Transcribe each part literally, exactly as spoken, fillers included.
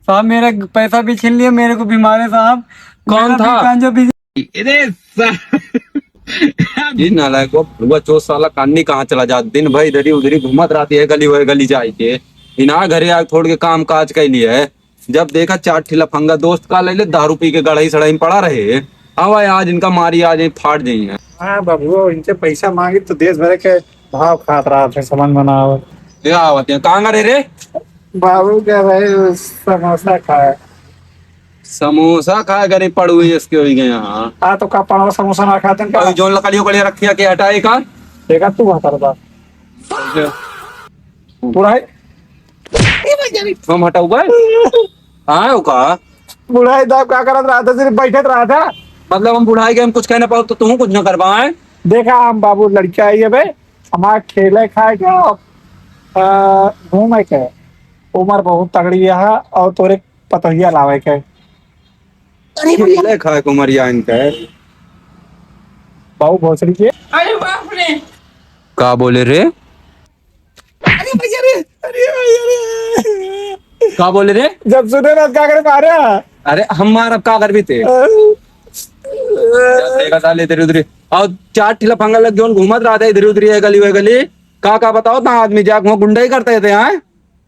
साहब, मेरा पैसा भी छीन लिया, मेरे को भी मारे साहब। कौन मेरा भी था? गांजा भी अरे सा- ये नालायक, वो फुआ चोर साला कानी कहाँ चला जात, दिन भर इधरी उधरी घूमत रहती है, गली वह गली जाए के। इना घरे आके थोड़ के काम काज कर लिया है। जब देखा, चार ठिला फंगा दोस्त का ले ले, दारू पी के गढ़ई सड़ई में पड़ा रहे। अब आज इनका मारी, आज ये फाट जाई है। हाँ बाबू, इनसे पैसा मांगी तो देश भर के भाव खात रहत है, समझ में ना आवे। क्या आवत है, कहाँ गए रे? बाबू कह रहे समोसा खाए। समोसा खाए करे पड़ुए इसके हो गए। हाँ, हाँ, तो का पड़वा समोसा ना खाते हैं का? अभी जोन लकड़ी उकड़ी रखी है, के हटाए का? देखा तू बता बा। पूरा है। हम हटाऊ बा। हाँ, हो का? बुढ़ाई दाब का करत रहा था, सिर्फ बैठत रहा था। मतलब हम बुढ़ाई के हम कुछ कह ना पाओ तो तू कुछ ना करवाए। देखा हम बाबू लड़का आई है बे, हमार खेले खाए के और, आ, घूमे के उम्र बहुत तगड़ी है और तोरे पतोहिया लावे के। अरे भैया। खेले खाए के उम्र या इनका है। बाबू भोसड़ी के। अरे बाप रे। का बोले रे? अरे भैया रे, अरे भैया रे। का बोले रे? जब सुने ना का करे मारे। अरे हम मार अब का करबी ते? अ- देखा साले इधर उधर। और चार ठिला फंगा लग जोन घूमत रहा था इधर उधर, ये गली वे गली। का का बताओ ता आदमी जाक वहाँ गुंडा ही करते थे, हाँ?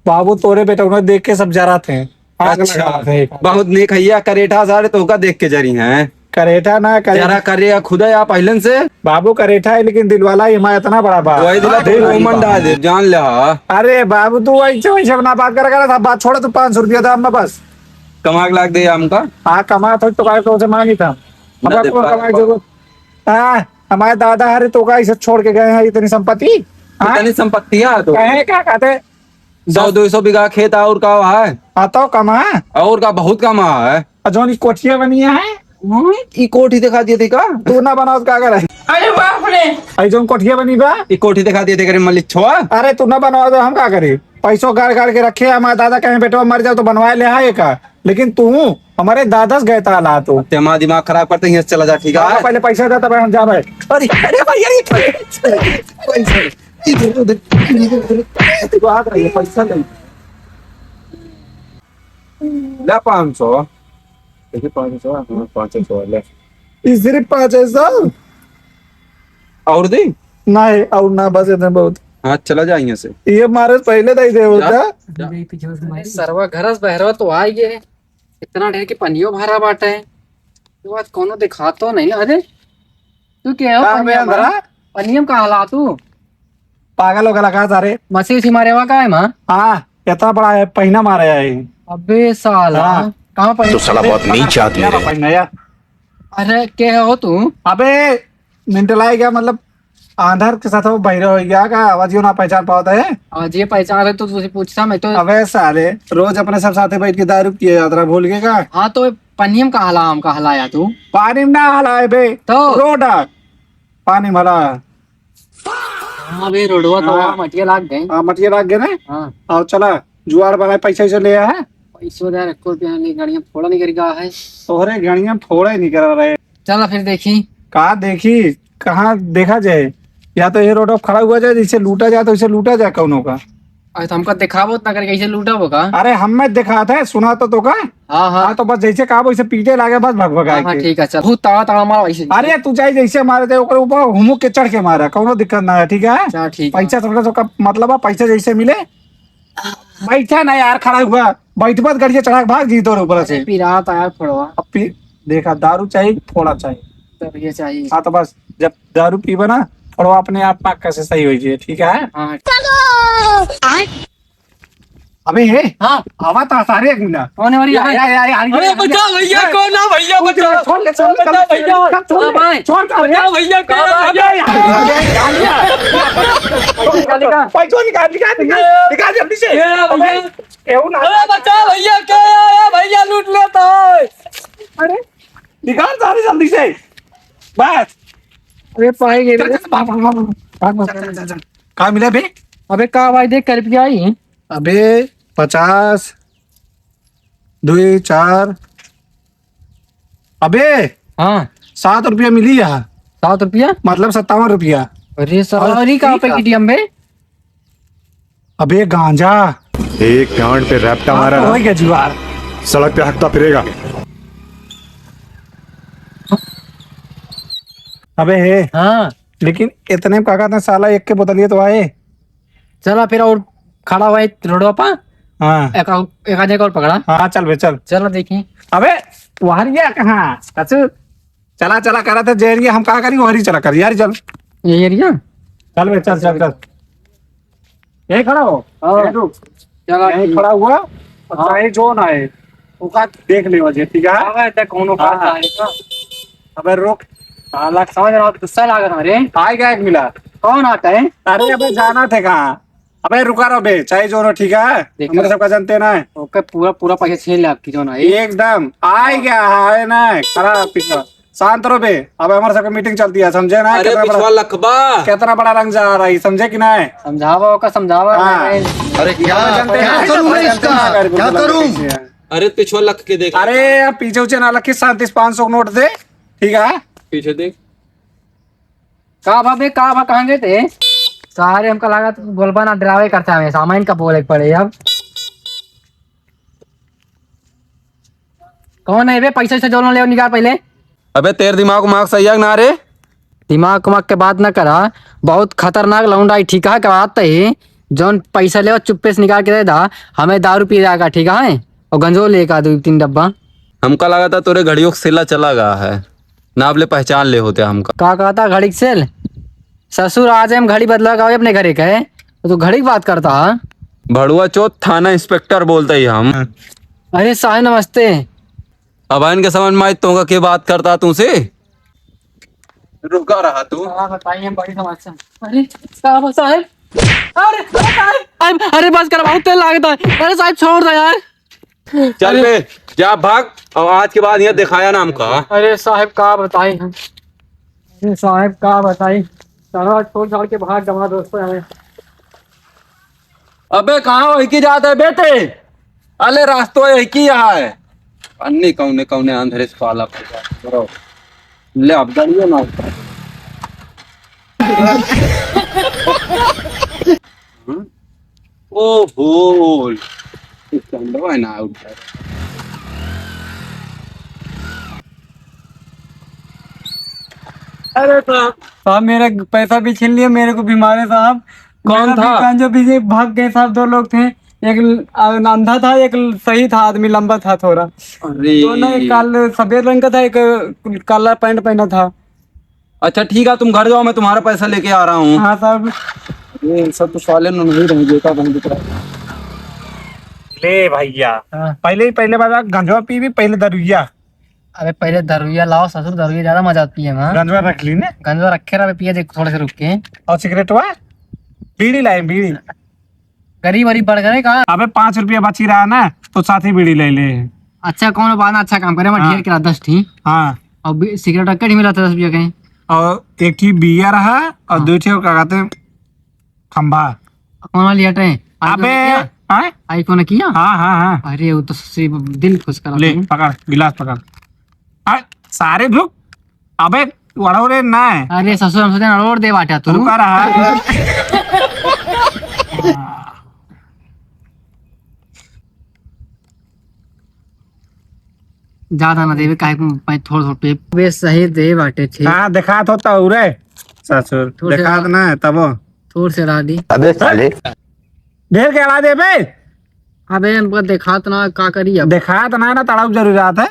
बाबू तोरे बेटा उन्हें देख के सब जरा थे। आग अच्छा, लगा थे। बहुत नीक है ये करेठा सारे तो का देख के जरी हैं। करेठा ना, करेठा। जरा करे या खुदा या पहलन से। बाबू करेठा है, लेकिन दिल वाला ही हमारा इतना बड़ा बा। वही दिला हाँ, तू दिल उमन डाल दे, जान ले हा। अरे बाबू, तू ऐसे, वैसे ना बात करा, करा, सब बात छोड़ा, तू पाँच सौ रुपया दाम में बस। कमा के लाग दे हमका। हाँ, कमा तो, तो काय तो से मांगी था। ना हमका दे कौन पा-, कमाई जरूरत? हाँ, हमारे दादा हरे तो का इसे छोड़ के गए हैं इतनी संपत्ति। हाँ? इतनी संपत्ति है तो? कहे क्या कहते? सौ दो सौ बीघा खेत और का है? हाँ, तो कमा। और का बहुत कमा है। और जौन ई कोठिया बनी है? हम्म, ई कोठी दिखा दिए थे का? तू ना बनाओ, का करे? अरे बाप रे! आई जौन कोठिया बनी बा? ई कोठी दिखा दिए थे, करे मलिक छोआ। अरे, तू ना बनाओ तो हम का करी? पैसो गाड़ गाड़ के रखे, हमारे दादा कहे, "बेटवा मर जाओ तो बनवाए ले आए का?" लेकिन तू हमारे दादा से गए ताला तू। ते हमारा दिमाग खराब करते ही चला जा, ठीक है? पहले पैसा दे, तब हम जाबे। अरे, अरे भाई, अरे, पैसा, इधर, उधर, इधर, उधर, बात रही है, पैसा नहीं। ले पाँच सौ। देखिए, पाँच सौ, हाँ, पाँच सौ ले। ई सिर्फ पाँच सौ? और दी? नहीं, और ना, बस इतने बहुत। हाँ, चला जा यहाँ से। ये मारे से पहले दे दे होता। जा। अरे, सरवा घर से बहरवा तो आ गए। इतना ढेर के पनियो भरा बाटे। ये बात कोनो दिखातो नहीं ना। अरे, तू क्या हो का पनिया बे अंधरा? मा? पनिया में का हला तू? पागल हो गया का सारे? मसी उसी मारे हुआ का है माँ? हाँ, इतना बड़ा है, पहिना मारे है। अबे साला, हाँ। कहाँ पर? तो साला बहुत नीच आदमी है। पहिना यार। अरे, के हो तू? अबे, मेंटल आ गया, मतलब, आंधर के साथ वो बहिरा हो गया का, आवाज यो ना पहचान पावत है। आवाज ये पहचान रहे तो तुझे पूछता मैं तो। अबे साले, रोज अपने सब साथे बैठ के दारू पिए जात रहा, भूल गए का? हाँ, तो पनियम का हला, हम का हलाया तू? पानी में ना हलाए बे, तो? रोड आ, पानी में हला। हाँ बे, रोडवा तो हाँ। वहाँ मटिया लाग गए। हाँ, मटिया लाग गए ना? हाँ। और चला, जुआड़ बनाए, पैसा वैसा ले आया है? पैसो दे, एको रुपया नहीं, गाड़ियाँ फोड़ा नहीं करी गा है। तोहरे गाड़ियाँ फोड़ा ही नहीं करा रहे। चला फिर देखी। का देखी? कहाँ देखा जाए? या तो ये रोड अब खड़ा हुआ जाए, जैसे लूटा जाए तो उसे लूटा जाए कौनो का। अरे तो हमका दिखावो ना करके, कैसे लूटा वो का? अरे हम में दिखात है, सुना तो, तो का? हाँ, हाँ। हाँ, तो बस जैसे कहा वैसे पीटे लागे, बस भग भग हाँ, हाँ, आके। ठीक है, चल। बहुत ताड़ा ताड़ा मार वैसे। अरे तू चाहे जैसे मारे थे, ओकरे ऊपर हुमुक के चढ़ के मारा, कौनो दिक्कत ना है, ठीक है? चल, ठीक है। पैसा सबका, सबका मतलब है, पैसा जैसे मिले, बैठा ना यार, खड़ा हुआ, बैठबत गड़िया चढ़ा के भाग जी तोरे ऊपर से। अरे, पिरात यार, फोड़वा। अब पी, देखा, दारू चाहिए, फोड़ा चाहिए। दारू चाहिए। हाँ, तो बस, जब दारू पीबा ना, फोड़वा अपने आप पाक से सही हो जाए, ठीक है? हाँ। अबे, हे, हाँ। आवा था सारे एक मिनट। कौन है वाली? या, या, या, या, अरे, या, बचाओ भैया, या। कौन है भैया, बचाओ। छोड़ ले, छोड़ ले, बचाओ भैया। छोड़, छोड़, छोड़, छोड़। बचाओ भैया, कौन है भैया? अबे, यार। निकाल, निकाल। पैसा निकाल, निकाल, निकाल, निकाल जल्दी से। ये रहा भैया। अबे, केहू ना। अरे बचाओ भैया, क्या है भैया, लूट लेता है। अरे निकाल सारे जल्दी से। बस। अरे पाए गए चल, रे। चल, भाग, भाग, भाग, भाग। चल, चल, चल, चल। का मिला बे? अबे का भाई देख कर भी आई। अबे पचास, दुई, चार। अबे हाँ। सात रुपया मिली यहाँ। सात रुपया? मतलब सत्तावन रुपया। अरे सर, और और ये कहाँ पे ठीक है। एटीएम में? अबे गांजा। एक गांड पे रैपटा हाँ, मारा तो ना। हो गया जुआर। सड़क पे हकता फिरेगा। अबे हे। हाँ। लेकिन इतने में का कहते हैं, साला एक के बोतलिए तो आए। चला फिर और खड़ा हुआ है रोडवा पर। हाँ। एक, एक आदमी को और पकड़ा। हाँ, चल बे, चल। चलो देखी। अबे, वहरिया कहाँ? कचू, चला, चला करा था, जे एरिया हम कहा करी, वहरी चला कर, यार, चल। ये एरिया? चल बे, चल, चल, चल। यहीं खड़ा हो। हाँ। यहीं रुक। चला यहीं ठीक। खड़ा हुआ। और हाँ। चाहे जो ना आए, ओका देख ले वजह, ठीक है? अबे, ते कौनो का हाँ। चाहे का? अबे, रुक। साला समझ रहा हूँ, गुस्सा लागत है रे। आए क्या एक मिला? कौन आता है? अरे, अबे, जाना थे कहाँ? अबे, रुका रहो बे, चाहे जो ना, ठीक है? देखा। हमारे सबका जानते ना है। ओके, पूरा, पूरा पैसा छीन ले आपकी जो ना है। एकदम। आए क्या है ना? खड़ा पीछे। शांत रहो बे, अब हमारे सबके मीटिंग चलती है, समझे ना? अरे कितना बड़ा, पिछवा लखबा। कितना बड़ा रंग जा रहा है, समझे कि नहीं? समझावा ओका, समझावा। हाँ। नहीं। अरे क्या, क्या करूँ मैं इसका? क्या करूँ? अरे पिछवा लख के देख। अरे अब पीछे उछे ना लखी, सैंतीस पाँच सौ नोट दे, ठीक है? पीछे देख। का भा बे, का भा, कहाँ गए थे? सारे हमका लगा तो बोलबा ना, डरावे करता है हमेशा, हमें इनका बोले के पड़े अब। कौन है बे? पैसा से जोड़ना ले निकाल पहले। अबे तेरे दिमाग उमाग सही है ना रे? दिमाग उमाग के बात ना करा, बहुत खतरनाक लौंडा है, ठीक है? के बात तो है, जौन पैसा लेवा चुप्पे से निकाल के दे दा, हमें दारू पी जाएगा, ठीक है? और गंजो लेगा दो तीन डब्बा। हमका लगा था तोरे घड़ियों का सिला चला गया है, ना अब ले पहचान ले होते हमका। का कहता घड़ी के सेल? ससुर, आज हम घड़ी बदला का अपने घरे का है, तो तू घड़ी की बात करता है? भड़ुआ चौथ थाना इंस्पेक्टर बोलते ही हम। अरे साहब नमस्ते। अब इनके समझ में आई तोहका के बात करता तुमसे? रुका रहा तू। का बताई हम बड़ी समस्या। अरे का बा साहब? अरे, अरे साहब, अरे, अरे बस कर, बहुत तेल लागता है। अरे साहब छोड़ दे यार। चल अरे। बे, जा भाग, और आज के बाद यहाँ दिखाया ना हमका। अरे साहब का बताई हम, अरे साहब का बताई, सारा छोड़ छाड़ के भाग गवा दोस्तों हमें। अबे कहाँ हो, की जात है बेटे? अले रास्तो यही की यहाँ है। अन्नी कौने कौने अंधरे से पाला पड़ गया। ले अब गाड़ियों ना उठा। हम्म? ओहो, इस चंदवा ना उठा। अरे साहब, साहब मेरा पैसा भी छीन लिया, मेरे को भी मारे साहब। कौन मेरा भी था? गांजा भी से भाग गए साहब, दो लोग थे, एक ल-, आ, अंधा था, एक ल-, सही था आदमी, लंबा था थोड़ा। अरे। दोनों एक काल सफेद रंग का था, एक काला पैंट पहना था। अच्छा ठीक है, तुम घर जाओ, मैं तुम्हारा पैसा लेके आ रहा हूँ। हाँ साहब। ये सब तो साले नहीं रहे, बेटा बहन दिख रहा है। ले भैया, हाँ। पहले ही पहले बार गंजवा पी भी, पहले दरुइया। अबे पहले दरुइया लाओ ससुर, दरुइया ज्यादा मजा आती है वहाँ। गंजवा रख ली ने? गंजवा रखे रहे, पिए दे थोड़े से रुक के। और सिगरेटवा? बीड़ी लाए, बीड़ी। गरीब वरीब बढ़ गए का? अबे पाँच रुपया बची रहा ना, तो साथ ही बीड़ी ले ले। अच्छा कौन बात ना, अच्छा काम करे, मैं हाँ। ढेर करा दस ठी। हाँ। और बी-, सिगरेट रख के ढीमे रहता दस रुपया कहीं। और एक ठी बियर है और हाँ। दो ठी का कहते हैं खंभा। कौन वाली हटे? अबे, iPhone किया? हाँ? iPhone किया? हाँ, हाँ, हाँ। अरे, वो तो ससुरी दिल खुश करा ले, तुम। पकड़, गिलास पकड़। आ, सारे रुक। अबे, वड़ो रे ना है। अरे, ससुर, हम सोचे अड़ोर दे बाटा तू। रुका रहा। ज्यादा ना देवे, काहे को मैं थोड़ा थोड़ा पे, बे सही दे बाटे, ठीक। हाँ, देखात होता हूँ रे, ससुर, थोड़ा सा देखात ना है तबो। थोड़ से अड़ा दी। अबे साले। ढेर के अड़ा दे बे। अबे, हमको देखात ना, का करी अब? देखात ना, ना तड़ाउक जरूरी रहत है।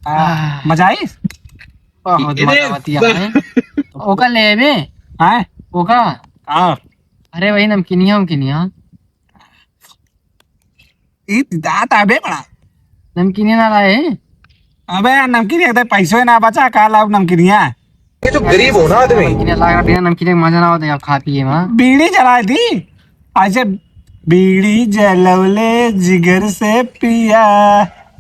आ, आह। मजा आई? बहुत मजा आती है। ओका ले बे। हैं? ओका? हाँ। अरे, वही नमकीनिया, उमकीनिया। ई दांत आबे बड़ा। नमकीनिया ना लाए? अबे यार, नमकीनिया के पैसो ना बचा, का लाऊ नमकीनिया? ये जो गरीब हो ना आदमी। नमकीनिया लाग रहा, बिना नमकीनिया के मजा ना होता यार, खा पिए में। बीड़ी जला दी, ऐसे बीड़ी जलवले जिगर से पिया,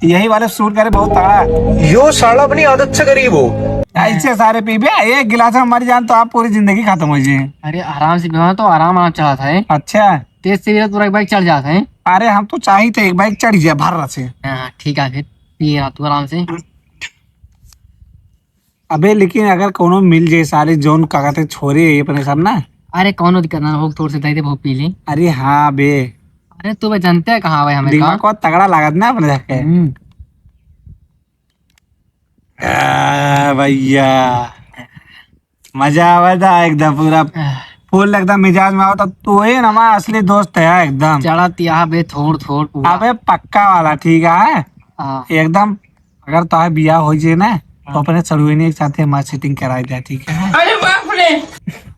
यही वाले शूट करे बहुत तगड़ा। यो साला अपनी आदत से गरीब हो। ऐसे सारे पीबे, एक गिलास में मर जान तो आप पूरी जिंदगी खत्म हो जाए। अरे आराम से पीवा तो आराम आराम चढ़ा था। अच्छा। तेज से भी तो पूरा एक बाइक चढ़ जाता है। अरे हम तो चाहित है एक बाइक चढ़ जाए भर से। हाँ, ठीक है फिर पिए रहा तू आराम से। अबे लेकिन अगर कोनो मिल जाए सारे जौन का कहते छोरी है अपने सब ना, अरे कौनो दिक्कत ना हो, थोड़े से दे दे, बहुत पी ले। अरे हाँ बे। अरे तू बे जानते है कहाँ आवे हमें दिमाग का? को तगड़ा लागत ना अपने जाके। हम्म। आ, भैया, मजा आवे था एकदम पूरा। आह। फुल एकदम मिजाज में आवता। तू ही ना हमारा असली दोस्त है एकदम। चढ़त यहाँ बे थोड़ थोड़ पूरा। अबे पक्का वाला, ठीक है? हाँ। एकदम, अगर तोहार बियाह हो जाए ना, तो हाँ। अपने सड़ुआइनी के साथे हमार सेटिंग कराई दे, ठीक है? अरे बाप रे।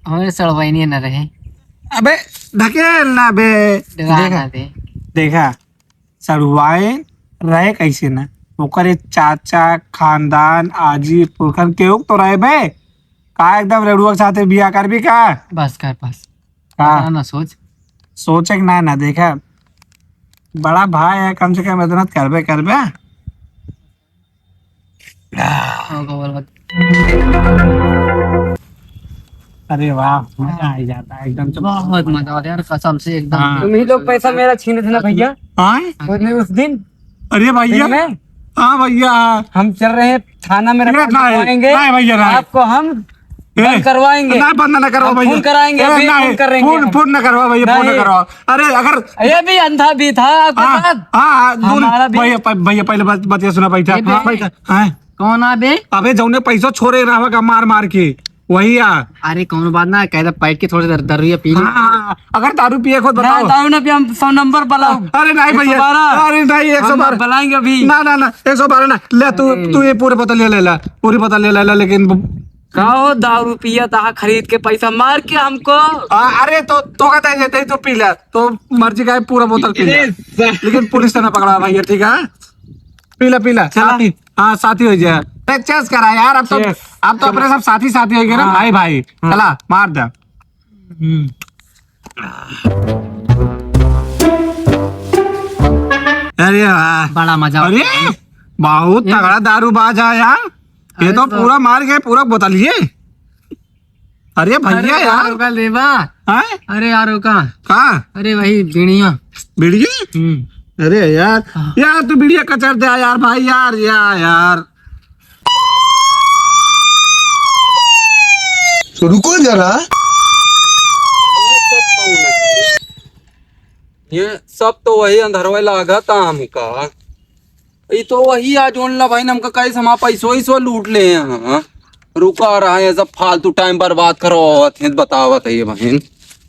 हमें सड़ुआइनी न रहे। अबे ढकेल ना बे। डरा देखा, ना दे। देखा, सड़ुआइन रहे कैसे ना, ओकरे चाचा, खानदान, आजी, पुरखन केहू तो रहे बे। का एकदम रेड़ुआ के साथे बियाह करबी का? बस कर, बस। का? ना, ना सोच। सोचे के ना, ना देखा, बड़ा भाई है, कम से कम इतना तो करबे करबे। हाँ, बोल, बोल। अरे वाह, मजा आ जाता है एकदम से। बहुत मजा आता है यार, कसम से एकदम। हाँ। तुम ही लोग पैसा मेरा छीने थे ना भैया। हाँ? उस दिन, उस दिन। अरे भैया। दिन में? हाँ भैया। हम चल रहे हैं थाना में, नहीं, रिपोर्ट नहीं, लिखवाएंगे। नहीं भैया, नहीं। आपको हम ए, बंद करवाएंगे। ना, बंद ना करवाओ हम भैया। फोन कराएंगे, ए, अभी नहीं, फोन करेंगे फोन, हम। फोन ना करवाओ भैया, फोन ना नहीं। करवाओ। अरे, अगर ये भी अंधा भी था आपके हाँ, साथ? हाँ, हाँ, दोनों हमारा भी। भैया, प-, भैया, पहले बात, बतिया सुना, बैठा। ए, बे। हाँ, बैठा। हाँ। कौन आ बे? अबे, जौने पैसा छोरे रहा का मार मार के, वही आ। अरे, कौनो बात ना, कह दे, बैठ के थोड़ी देर दारू या पी ले। हाँ, हाँ, हाँ। अगर दारू पिए खुद ना, बताओ। दारू ना पिए, हम सौ नंबर बुलाओ। अरे, नहीं एक सौ बारह। भैया। अरे, नहीं, हम एक सौ बारह। बुलाएंगे अभी। ना, ना, ना, एक सौ बारह ना। ले, तू, अरे। तू ये पूरे बोतल ये ले ला, पूरी बोतल ये ले ला, लेकिन का हो, दारू पिया था खरीद के पैसा मार के हमको? आ, अरे तो, तो कहता है, "तू पी ले, तो मर्जी का है, पूरा बोतल पी ले।" लेकिन पुलिस ने ना पकड़ा भैया, ठीक है? पी ले, पी ले, चला। साथी, हाँ, साथी हो जाए। अरे, cheers करा यार, अब तो, cheers। अब तो अपने सब साथी, साथी हो गए ना, हाँ। भाई, भाई। हाँ। चला, मार दे। हम्म। अरे वाह। बड़ा मजा अरे, आया। बहुत ये तगड़ा दारू बाज है यार। ये अरे तो तो पूरा मार गए, पूरा बोतल ये। अरे भैया अरे यार। यार, ओका लेबा। हैं? अरे यार, ओका। का? अरे वही बीड़िया। बीड़िया? हम्म। अरे यार, हाँ। यार तू बीड़िया कचर दे यार भाई यार, या यार। तो रुको जरा। ये सब तो वही अंधरवा लागत हमका। ई तो वही आज online भाई हमका कहे से हमारा पैसो वैसो लूट ले हैं। रुका रहा है, सब फालतू time बर्बाद करवावत हैं, बतावत है ये बहन।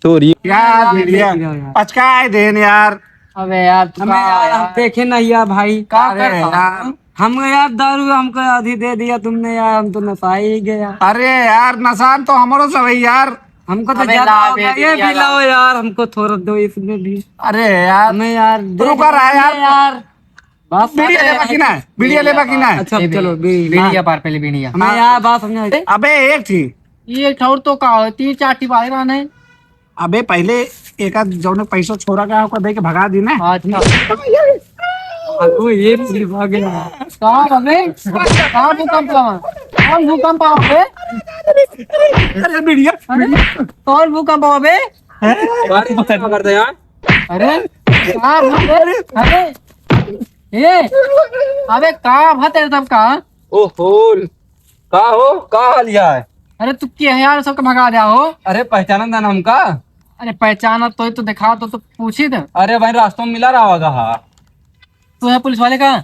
तोरी यार, यार, भैया, यार। पचकाए देन यार। अबे यार, तू हमें का यार, यार? हम देखे नहीं यार भाई। का अरे करता यार। हूँ? हम यार दारू हमको आधी दे दिया तुमने यार, हम तो नशा ही गया। अरे यार, नशा तो हमरो सब है यार। हमको तो अबे ज्यादा ला हो गया, बे, ये भी यार। लाओ यार, हमको थोड़ा दो इसमें भी। अरे यार, हमें यार, दे रुका दो रहा यार। यार। बस बीड़ी अरे लेबा की ना? बीड़ी लेबा की ना? अच्छा, ए बे, चलो, बीड़ी। बीड़िया पार पहले, बीड़िया। हमें हाँ। यार बात समझ में आई। अबे, एक थी। ये एक ठौर तो का हो, तीन चार ठी बाहर आने। अबे, पहले एक आध जौने पैसो छोरा का ओकर दे के भगा दी ना। अच्छा। आगो ये भी भाग गया। का बे? का भूकंप आवा? कौन भूकंप आवा बे? अरे, बीड़िया। अरे, कौन भूकंप आवा बे? बारिश ना कर दे यार। अरे, का भा-, अरे, ए, अबे का भा तेरे सब का? ओहो, का हो, का हाल है? अरे तू के है यार, सबके भगा दिया हो? अरे पहचानत ना हमका? अरे पहचानत तो, तो दिखा तो, तो पूछी दे। अरे भाई, रास्ता में मिला रहा होगा, हाँ। तू है पुलिस वाले का?